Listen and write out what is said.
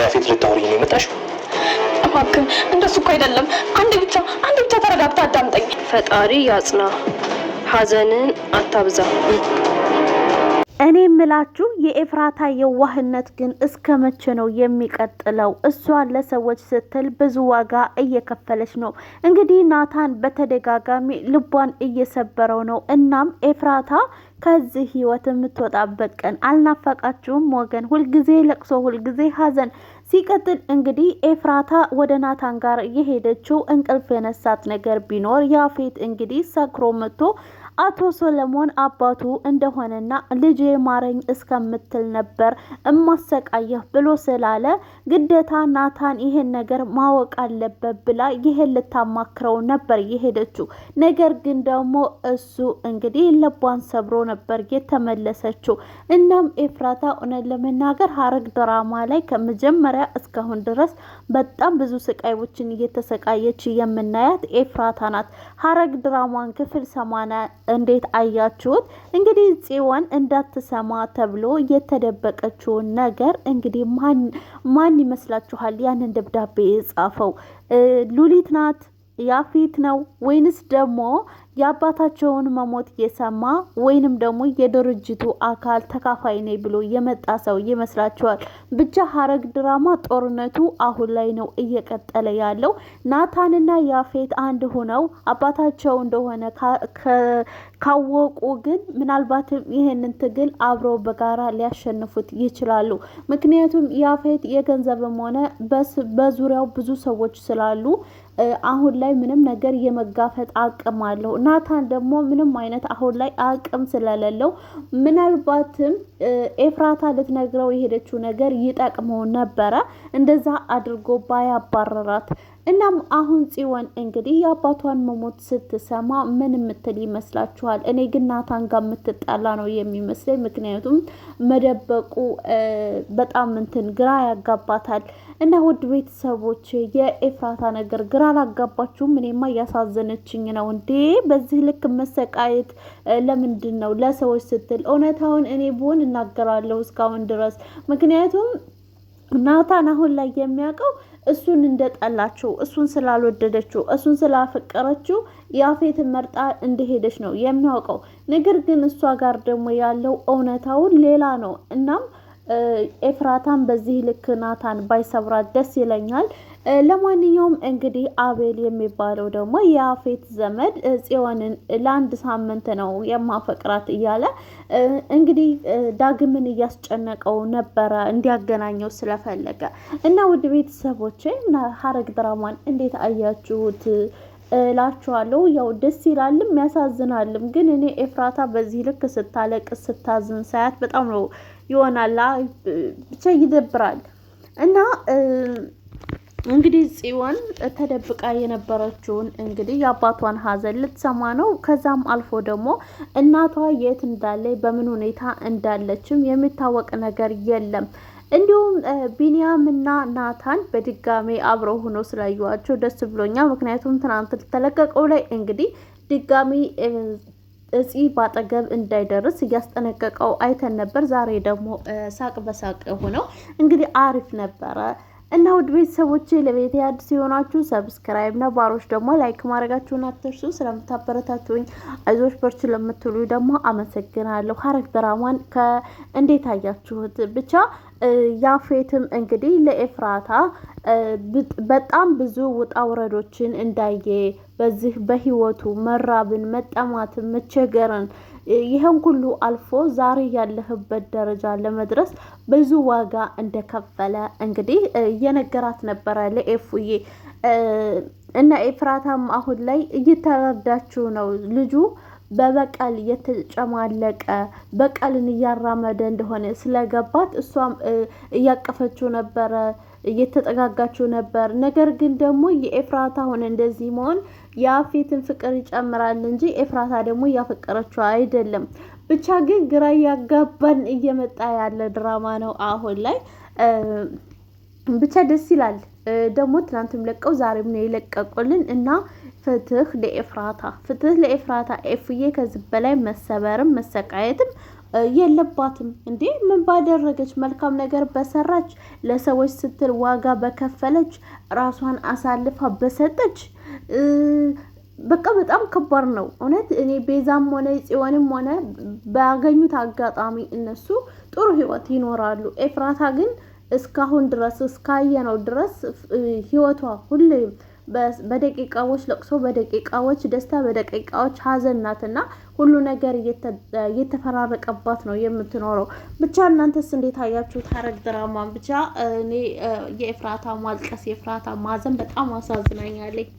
ያፌት ልታወሪኝ ነው የመጣሽው? እባክህ እንደሱ እኮ አይደለም። አንዴ ብቻ አንዴ ብቻ ተረጋግተህ አዳምጠኝ። ፈጣሪ ያጽና፣ ሐዘንን አታብዛ። እኔ የምላችሁ የኤፍራታ የዋህነት ግን እስከ መቼ ነው የሚቀጥለው? እሷ ለሰዎች ስትል ብዙ ዋጋ እየከፈለች ነው። እንግዲህ ናታን በተደጋጋሚ ልቧን እየሰበረው ነው። እናም ኤፍራታ ከዚህ ህይወት የምትወጣበት ቀን አልናፈቃችሁም ወገን? ሁልጊዜ ለቅሶ፣ ሁልጊዜ ሀዘን። ሲቀጥል እንግዲህ ኤፍራታ ወደ ናታን ጋር የሄደችው እንቅልፍ የነሳት ነገር ቢኖር ያፌት እንግዲህ ሰክሮ መጥቶ አቶ ሶሎሞን አባቱ እንደሆነና ልጄ ማረኝ እስከምትል ነበር እማሰቃየህ ብሎ ስላለ ግዴታ ናታን ይሄን ነገር ማወቅ አለበት ብላ ይሄን ልታማክረው ነበር የሄደችው። ነገር ግን ደግሞ እሱ እንግዲህ ልቧን ሰብሮ ነበር የተመለሰችው። እናም ኤፍራታ እውነት ለመናገር ሐረግ ድራማ ላይ ከመጀመሪያ እስካሁን ድረስ በጣም ብዙ ስቃዮችን እየተሰቃየች የምናያት ኤፍራታ ናት። ሐረግ ድራማን ክፍል 80 እንዴት አያችሁት? እንግዲህ ጽዮን እንዳትሰማ ተብሎ የተደበቀችውን ነገር እንግዲህ ማን ይመስላችኋል ያንን ደብዳቤ የጻፈው? ሉሊት ናት? ያፌት ነው ወይንስ ደግሞ የአባታቸውን መሞት የሰማ ወይንም ደግሞ የድርጅቱ አካል ተካፋይ ነኝ ብሎ የመጣ ሰው ይመስላችኋል? ብቻ ሐረግ ድራማ ጦርነቱ አሁን ላይ ነው እየቀጠለ ያለው። ናታንና ያፌት አንድ ሆነው አባታቸው እንደሆነ ካወቁ ግን ምናልባትም ይህንን ትግል አብረው በጋራ ሊያሸንፉት ይችላሉ። ምክንያቱም ያፌት የገንዘብም ሆነ በዙሪያው ብዙ ሰዎች ስላሉ አሁን ላይ ምንም ነገር የመጋፈጥ አቅም አለው። ናታን ደግሞ ምንም አይነት አሁን ላይ አቅም ስለሌለው ምናልባትም ኤፍራታ ልትነግረው የሄደችው ነገር ይጠቅመው ነበረ እንደዛ አድርጎ ባያባረራት። እናም አሁን ጽዮን እንግዲህ የአባቷን መሞት ስትሰማ ምን የምትል ይመስላችኋል? እኔ ግን ናታን ጋር የምትጣላ ነው የሚመስለኝ። ምክንያቱም መደበቁ በጣም እንትን ግራ ያጋባታል። እና ውድ ቤተሰቦች የኤፍራታ ነገር ግራ አላጋባችሁም? እኔማ እያሳዘነችኝ ነው እንዴ! በዚህ ልክ መሰቃየት ለምንድን ነው ለሰዎች ስትል? እውነታውን እኔ ብሆን እናገራለሁ እስካሁን ድረስ። ምክንያቱም ናታን አሁን ላይ የሚያውቀው እሱን እንደጠላችው፣ እሱን ስላልወደደችው፣ እሱን ስላፈቀረችው ያፌትን መርጣ እንደሄደች ነው የሚያውቀው። ነገር ግን እሷ ጋር ደግሞ ያለው እውነታውን ሌላ ነው። እናም ኤፍራታን በዚህ ልክ ናታን ባይሰብራት ደስ ይለኛል። ለማንኛውም እንግዲህ አቤል የሚባለው ደግሞ የያፌት ዘመድ ጽዮንን ለአንድ ሳምንት ነው የማፈቅራት እያለ እንግዲህ ዳግምን እያስጨነቀው ነበረ እንዲያገናኘው ስለፈለገ። እና ውድ ቤተሰቦቼ ሐረግ ድራማን እንዴት አያችሁት እላችኋለሁ። ያው ደስ ይላልም ያሳዝናልም። ግን እኔ ኤፍራታ በዚህ ልክ ስታለቅስ ስታዝን ሳያት በጣም ነው ይሆናላ ብቻ ይደብራል። እና እንግዲህ ጽዮን ተደብቃ የነበረችውን እንግዲህ የአባቷን ሐዘን ልትሰማ ነው። ከዛም አልፎ ደግሞ እናቷ የት እንዳለ በምን ሁኔታ እንዳለችም የሚታወቅ ነገር የለም። እንዲሁም ቢንያምና ናታን በድጋሜ አብረው ሆኖ ስላየኋቸው ደስ ብሎኛል። ምክንያቱም ትናንት ተለቀቀው ላይ እንግዲህ ድጋሚ እፂ ባጠገብ እንዳይደርስ እያስጠነቀቀው አይተን ነበር። ዛሬ ደግሞ ሳቅ በሳቅ ሆነው እንግዲህ አሪፍ ነበረ። እና ውድ ቤተሰቦቼ ለቤቴ አዲስ የሆናችሁ subscribe፣ ነባሮች ደግሞ like ማድረጋችሁን አትርሱ። ስለምታበረታቱኝ አይዞሽ በርቺ ለምትሉ ደግሞ አመሰግናለሁ። ሐረግ ድራማን እንዴት አያችሁት? ብቻ ያፌትም እንግዲህ ለኤፍራታ በጣም ብዙ ውጣ ውረዶችን እንዳየ በዚህ በህይወቱ መራብን፣ መጠማትን፣ መቸገርን ይህን ሁሉ አልፎ ዛሬ ያለህበት ደረጃ ለመድረስ ብዙ ዋጋ እንደከፈለ እንግዲህ እየነገራት ነበረ ለኤፉዬ። እና ኤፍራታም አሁን ላይ እየተረዳችው ነው ልጁ በበቀል የተጨማለቀ በቀልን እያራመደ እንደሆነ ስለገባት እሷም እያቀፈችው ነበረ፣ እየተጠጋጋችው ነበር። ነገር ግን ደግሞ የኤፍራታ አሁን እንደዚህ መሆን የአፌትን ፍቅር ይጨምራል እንጂ ኤፍራታ ደግሞ እያፈቀረችው አይደለም። ብቻ ግን ግራ እያጋባን እየመጣ ያለ ድራማ ነው አሁን ላይ። ብቻ ደስ ይላል። ደግሞ ትናንትም ለቀው ዛሬም ነው የለቀቁልን እና ፍትህ ለኤፍራታ፣ ፍትህ ለኤፍራታ። ኤፍዬ ከዚህ በላይ መሰበርም መሰቃየትም የለባትም እንዴ? ምን ባደረገች? መልካም ነገር በሰራች፣ ለሰዎች ስትል ዋጋ በከፈለች፣ ራሷን አሳልፋ በሰጠች፣ በቃ በጣም ከባድ ነው እውነት። እኔ ቤዛም ሆነ ጽዮንም ሆነ ባገኙት አጋጣሚ እነሱ ጥሩ ህይወት ይኖራሉ። ኤፍራታ ግን እስካሁን ድረስ እስካየነው ድረስ ህይወቷ ሁሌም በደቂቃዎች ለቅሶ፣ በደቂቃዎች ደስታ፣ በደቂቃዎች ሀዘን ናትና ሁሉ ነገር እየተፈራረቀባት ነው የምትኖረው። ብቻ እናንተስ እንዴት አያችሁት ሐረግ ድራማን? ብቻ እኔ የኤፍራታ ማልቀስ የኤፍራታ ማዘን በጣም አሳዝናኛለች።